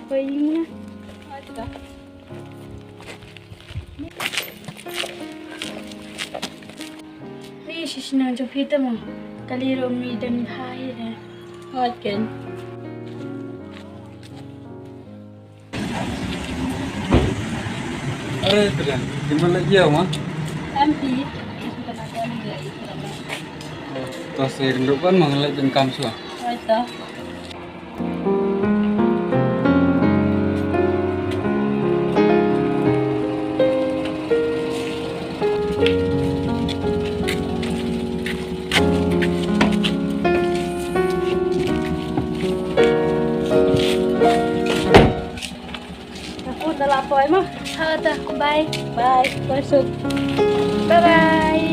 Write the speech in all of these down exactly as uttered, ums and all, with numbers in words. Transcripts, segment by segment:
Poi ïing mo. Ni shi shnong jong phi te mo. Kali ro mi dem bha hi de. Hooid ken. Are pdeng, ki ma leit ïew ma? Em phi. To sa ïa rinduh ban ma, nga leit ban kam shuwa. Hooid to. Ka kut da la poi mo. Ha ta, bye. Bye. Poi suk. Bye bye.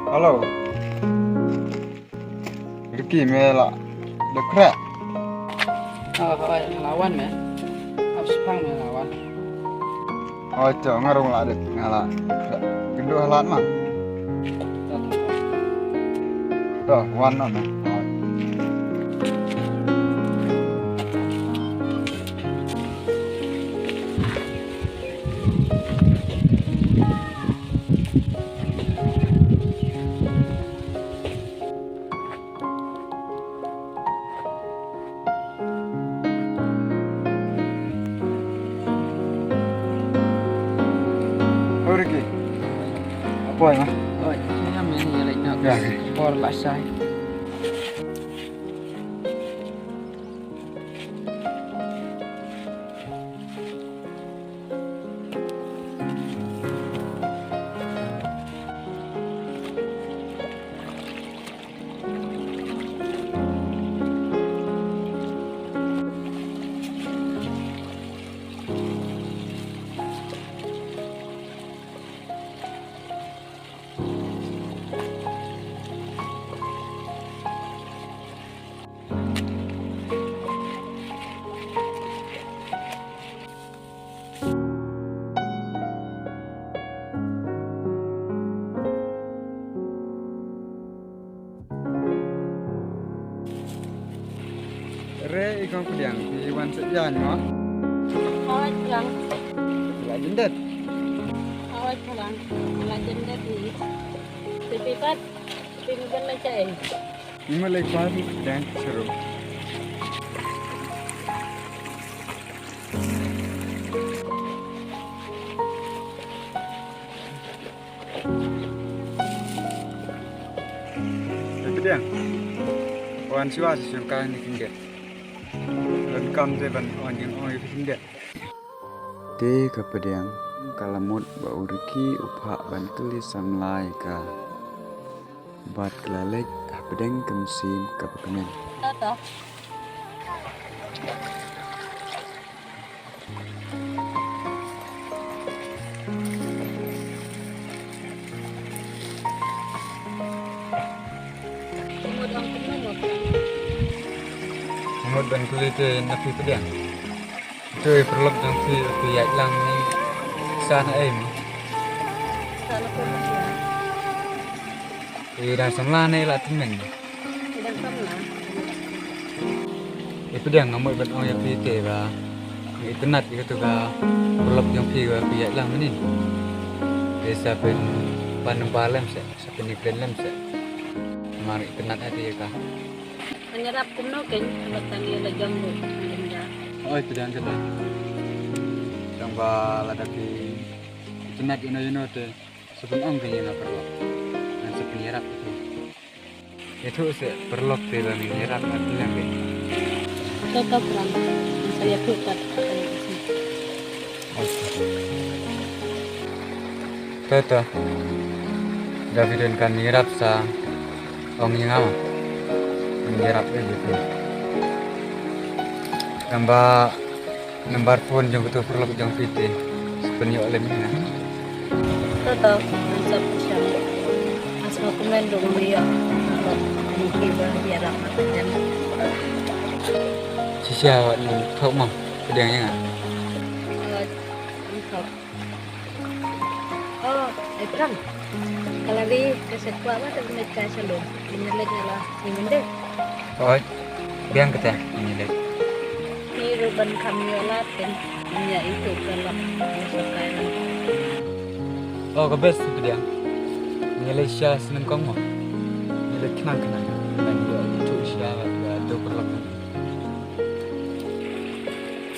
Hello. Ricky, me la dep khreh? Oh, hooid, nga la wan me. Hap shipang me la wan. Hooid, to nga ruh la dep, nga la dep khreh. Kynduh halat ma. To, wan noh me. Hooid. Oi Ricky. Apoi ma. Oi, ïa me ïa leit noh. Ïa. Por la shai. Re i kong pdiang, phi wan sha ïa mo? Hooid pdiang. La jyndet. Hooid pdiang. La jyndet ni. Te phi pat, phi mut ban leit shaei? Ngi mut leit kwah phi pdiang sha rum. Te pdiang. Wan shuwa sha shongkai ne khyndiat. Donkam te ban wan jingong ïa phi khyndiat. Te ka pdiang ka la mut ba u Ricky u phah ban kylli samla ïa ka. Bad ka la leit hapdeng ka mynsiem kaba kmen. To to. Mut ban kylli te na phi pdiang. Te i paralok jong phi, phi ïaid lang ni sa na ei mo? Sa na phi. I dang samla ne i la tymmen? I dang samla. I pdiang, nga mut ban ong ïa phi te ba nga itynnad ïa katu ka paralok jong phi ba phi ïaid lang mynnin. Te sa pynban number lem seh, sa pynïakren lem seh. Namar nga itynnad ha te ïa ka. Ngan ïarap kumno kein, wat tang ïa la jong ruh, ym da. Oi, pdiang kata. Tang ba lada phi itynnad ïano ïano te sa pynong kein ïa nga paralok. Ngan sa pynïarap ïa phi. Ïathuh seh paralok te ba ngin ïarap, ngan pynlong kein. To to pran. Ngan sa ïathuh pat. To to. Da phi don kan ïarap sa ong ïa nga ma. Ngin ïarap ïa phi. Tang ba number phone jong katu paralok jong phi te sa pynïoh lem ïa nga. To to, ngan sa pynshai. Nga sngewkmen ruh ngam ïoh. Shisha wat nang thok mo, pdiang ïa nga. Oh, ai Prang. Ka la ri ka sha kwah ba te met ka sha lum. Ngin ïa leit ïa la. Ngin ïa leit. Oi. Biang kata ngin ïa leit. Ki ruh ban kham ïoh lad ken. Ngin ïa itu ka lak. Ngin ïa sakai lak. Oh, ka best tu pdiang. Ngin ïa leit sha snem kong mo. Ngin ïa leit khnang khnang. Ngan ïoh itu sha ba tu ka lak.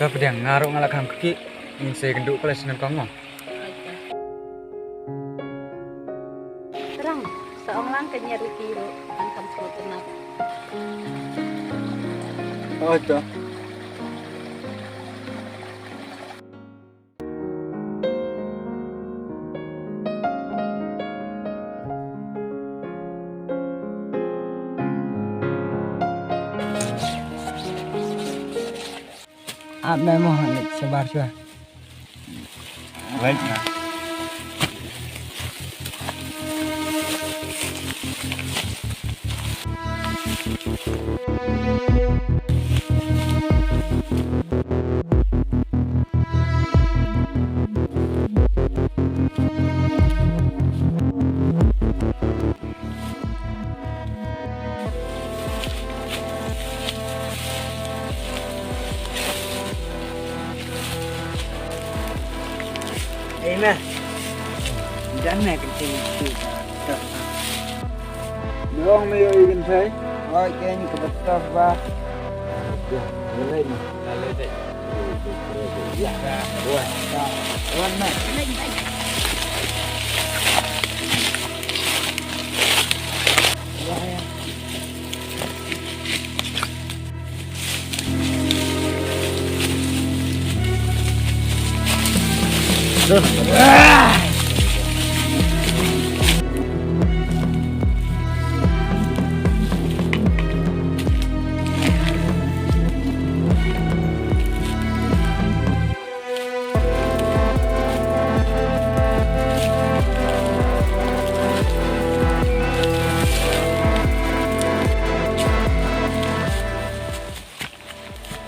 Ka pdiang nga ruh nga la kham kti. Ngin sa ïakynduh pala snem kong mo. Terang, sa ong lang ka ñiat ruti ro, ang kam sngewtynnat. Oh, to. Ap me mo, leit shabar shuwa. Leit na. Ei me. Jan me kynthei tu. Dong me ïohi kynthei. Oi, keiñ ka ba tough ba. Ya, ya lei me. Ya lei dei. Ya. Wan. Wan me.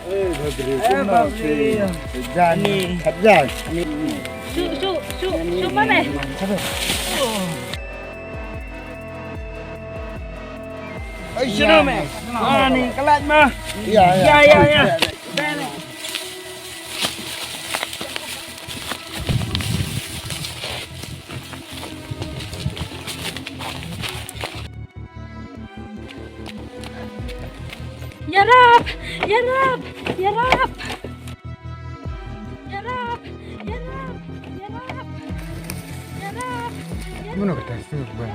Eh, Bhabri. Eh, Bhabri. Jan, ani. Khat jan. Ani. Shu, shu, shu, ani. Shu ma me. Ai, shu ma me. Ani, kalat ma. Ya, ya. Ya, ya, ya. Ïarap! Ïarap! Ïarap! Ïarap! Ïarap! Ïarap! Ïarap! Mano kata sih, Bang?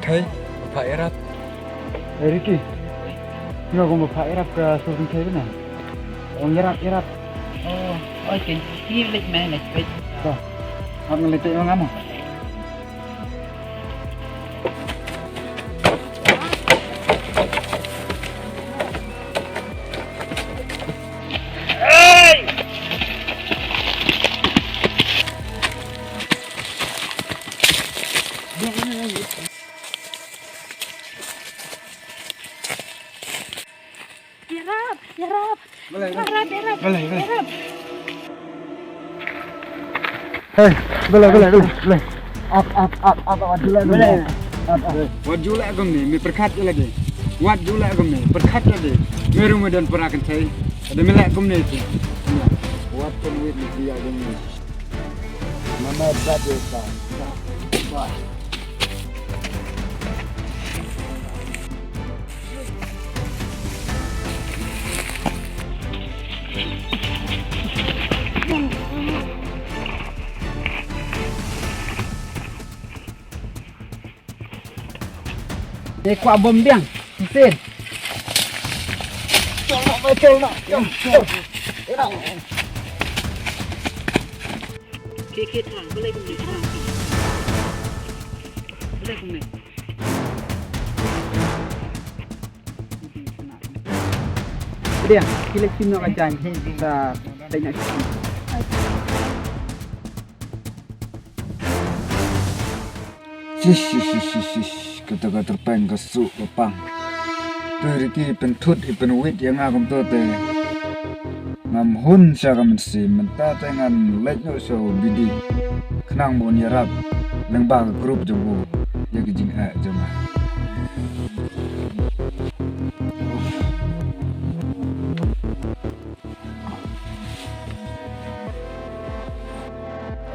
Thai, Bapak Ïarap. Eh, Ricky. Mano kong Bapak Ïarap ka suruh thai bana? Ong ïarap, ïarap. Oh, oi, ken, ki lek me, lek, lek. Dah. Ap ngelek tek ngam. Ïarap, ïarap. Balei, balei? Ïarap, ïarap. Balei, balei? Ïarap. Hei, balei, balei, balei, balei? Ap, ap, ap, ap, ap, balei, balei? Balei? Ap, ap. Wat ju leh kumne, me pyrkhat ïa lade. Wat ju leh kumne, pyrkhat ïa lade. Me ruh me don para kynthei. Lada me leh kumne te. Wat pynwit me ïa kumne. Mama bad ïa ka. Bye. Te kwah bom biang, shisien. Chol noh, chol noh, chol, chol. Khie, khie tang, balei kumne, tang. Balei kumne. Dia, ki leh sim noh ka jaiñ, ta, ta ina. Shish, shish, shish, shish, shish. Kata ka tyrpeng ka suh ka pang. Te Ricky pynthut i pynwit ïa nga kumta te. Ngam hun sha ka mynsiem, mynta te ngan leit noh sha u Bidi. Khnang ba un ïarap lyngba ka group jong u ïa ka jingeh jong nga.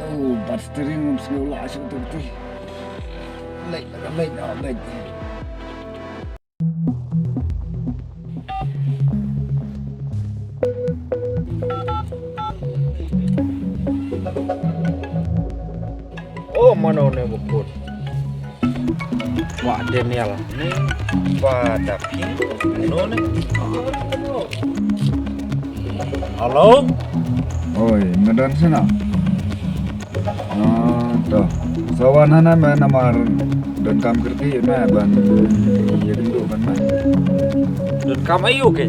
Oh, bat steering ngam sngew lah shuh tu betul. Leit, leit, leit. Oh, mano ne bukut. Wah, Daniel. Ni ba da phi. Mano ne? Hello? Oi, nga don sini. Ah, to. Sa wan hana me namar donkam kyrkieh me ban ïakynduh ban me. Donkam aïu ke?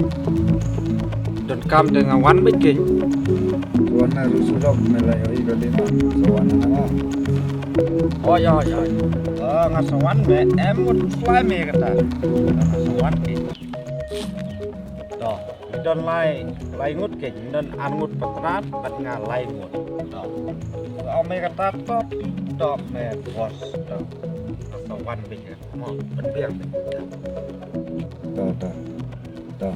Donkam te nga wan beit ke. Wan na ruh surok me la ïohi kali ma. Sa wan hana me. Oi, oi, oi. Ah, nga sa wan me em mut fly me kata. Nga sa wan ke. To. Ngi don lai, lai ngut ke, ngi don ar ngut patrad, bad nga lai ngut. To. Ong me kata to, to me bos, to. Sa wan bik mo, pynbiang bik. To, to. To.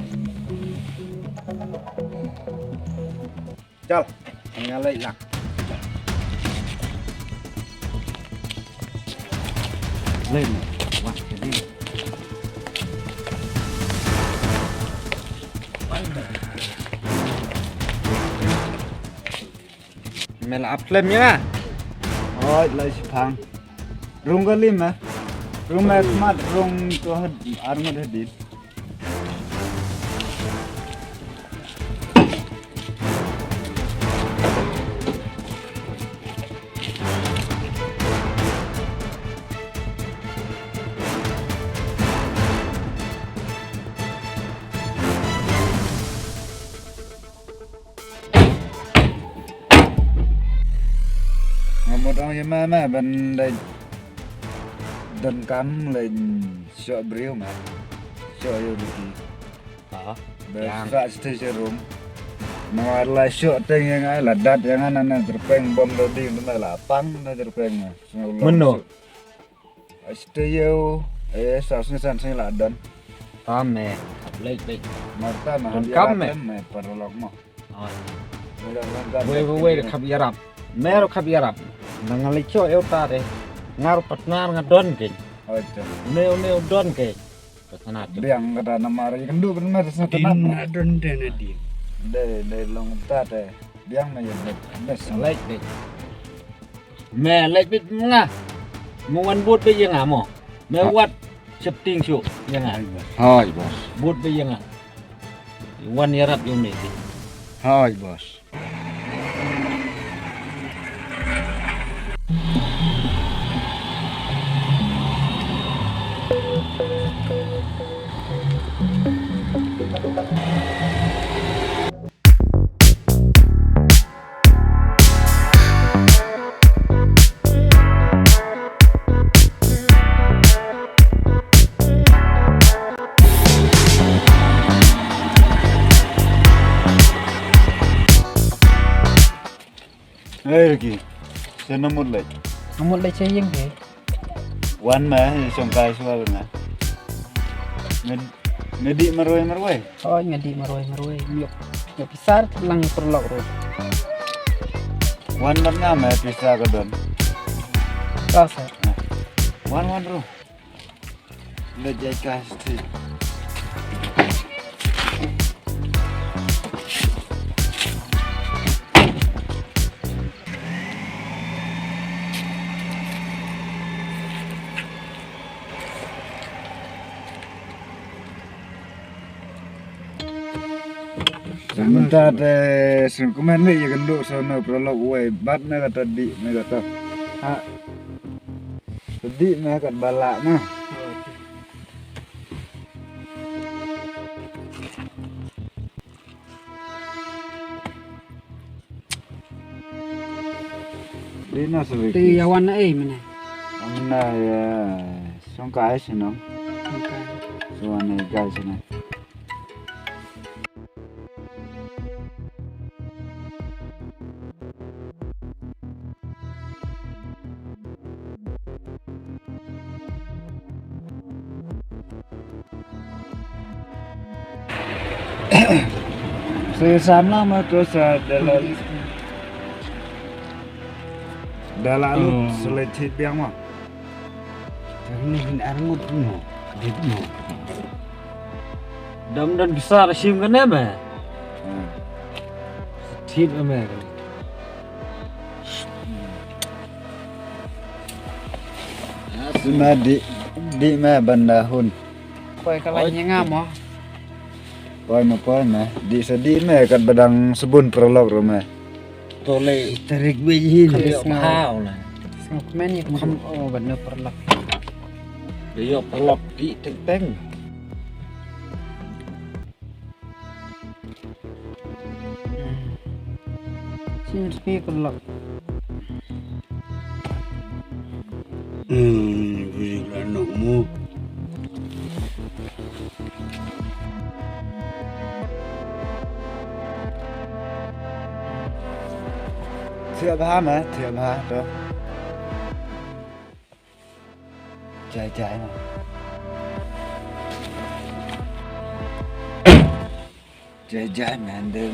Chal, nga leit lang. Leit, wan ke ni. Me la ap klem ïa nga. Oi, la shiphang. Rung ka lim, eh. Rung me khmat, rung to had, ar ngut hadit. Nga mut ong ïa ma ma ban dei donkam lei shoh briew ma. Shoh ïa u Ricky. Ha? Ba sa station room. Namar la shoh teng ïa nga la dat ïa nga na na tyrpeng bom da ding na la pang na tyrpeng ma. Mano? Stay yo, eh, sa sini san sini la don. Tame, lek lek. Marta ma don kam me. Me paralok mo. Wei wei wei khap yarap. Me ro khap yarap. Nang lek cho eu ta de. Ngar patnar nga don ke. Oi to. Neu neu don ke. Patnar to. Biang kata namar ikan du kan mer sa tenat. Din adon de na din. De de long ta de. Biang me ya de. Bes lek de. Me leit bit ma nga. Me wan bud bit ïa nga mo. Me wat shepting shuh ïa nga. Hoi boss. Bud bit ïa nga. Wan ïarap ïa u Messi. Hoi boss. Hey Ricky, sha na mut leit? Nga mut leit sha ïing ke. Wan ma, shong kai shuwa na. Nga dih marwei marwei. Oh, nga dih marwei marwei. Nyok, nyok pisar lang paralok ruh. Wan mat nga ma pisa ka don. Ka sa. Wan wan ruh. Leit jai ka sti. Mynta te sngewkmen ne ïa ka ndu sha na paralok wei bad na kata dih na kata. Ha. Dih na kat bala na. Dih na sawi. Ti ïa wan na ei mene. Amna ïa. Song kai sino. Song kai. So ane gai sino. Sa samla ma to sa dala. Dala lu. Hmm. Sa le thit biang ma. Kane hin arngut mo, dit mo. Dam dan besar sim kane me. Hmm. Thit me kane. Sima di, di me banda hun. Poi ka lai nyanga mo. Poi me, poi me. Di sa di me kat badang sabun paralok ro me. Tole. Tarik be hin. Kali bha na. Sngap men ye kum o ban na paralok. Dia paralok di teng teng. Sim spi paralok. Hmm, beri la nok mu. Thiah bha me, thiah bha to. Jai jai me. Jai jai me, de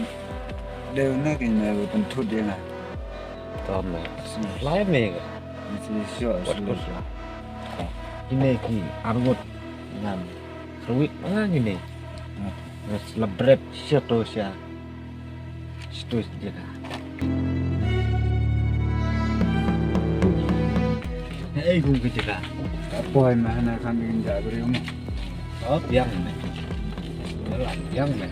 de na ki me bu pynthut ïa nga. To me. Lai me ka. Wat kut. Kine ki arngut ngam. Kyrwit ma nga kine. Nga celebrate sha to sha. Sha to sha jaka. Hei, kum ka jaka. Ka poi me hana kan kin ja briew mo. Oh, biang me. Biang me.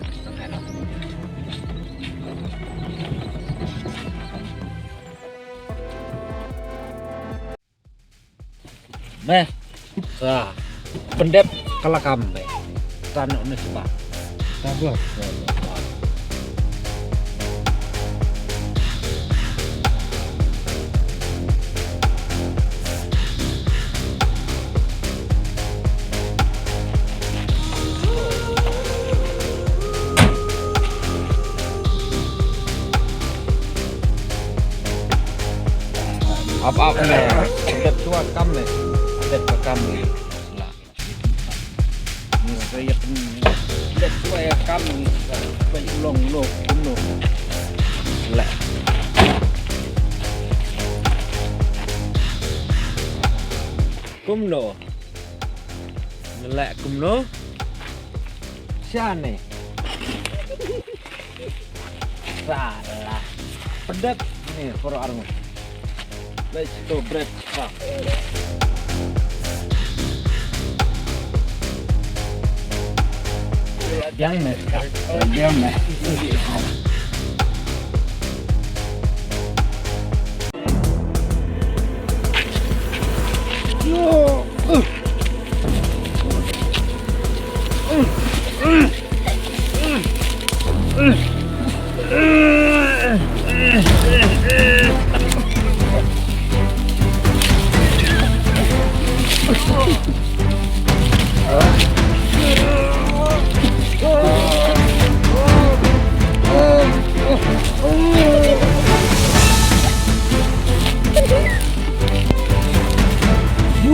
Me. Sa. Pyndep ka lakam me. Tano ne sba. Tabah. Ap ap ne. Dep shuwa kam ne. Dep ka kam ne. Ni sa ya pun. Dep shuwa ya kam ne. Sa pa long lo kumno. La. Kumno. Ngelak kumno? Sian ni. Salah. Pedek ni koro arung. Let's go, break. Ha. Yang ni. Yang ni.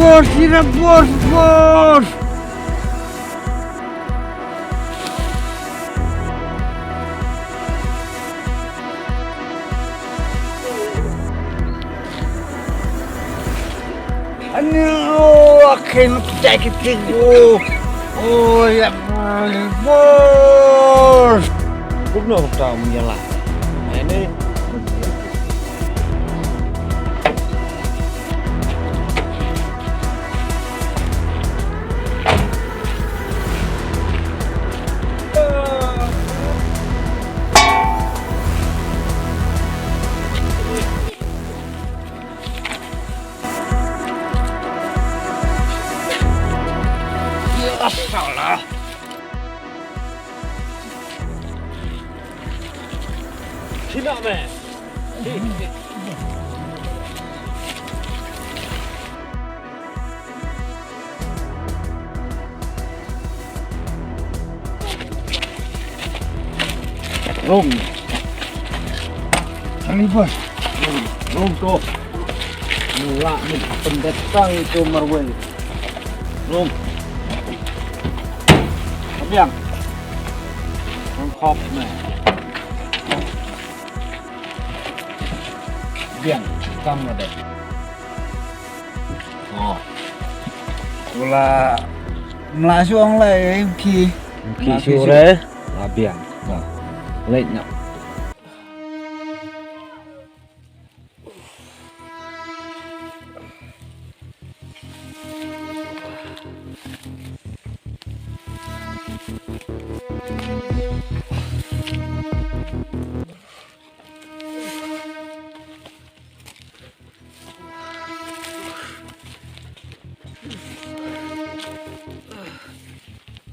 Bor, sira bor, bor. Ani, oh, akhirnya kita ketemu. Oh, ya, bos. Kumno ka pta u Mylla? Ini. Salah. Sina me. Hi, hi. Rung. Kali bos. Rung to. Mula ni pendetang to marwei. Rung. Biang. Rung khop me. Biang. Kam ada. Oh. Ula mla shu ong lai ki. Ki shu re. Biang. Leit nyap.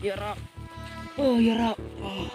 Yarap. Oh, yarap. Oh.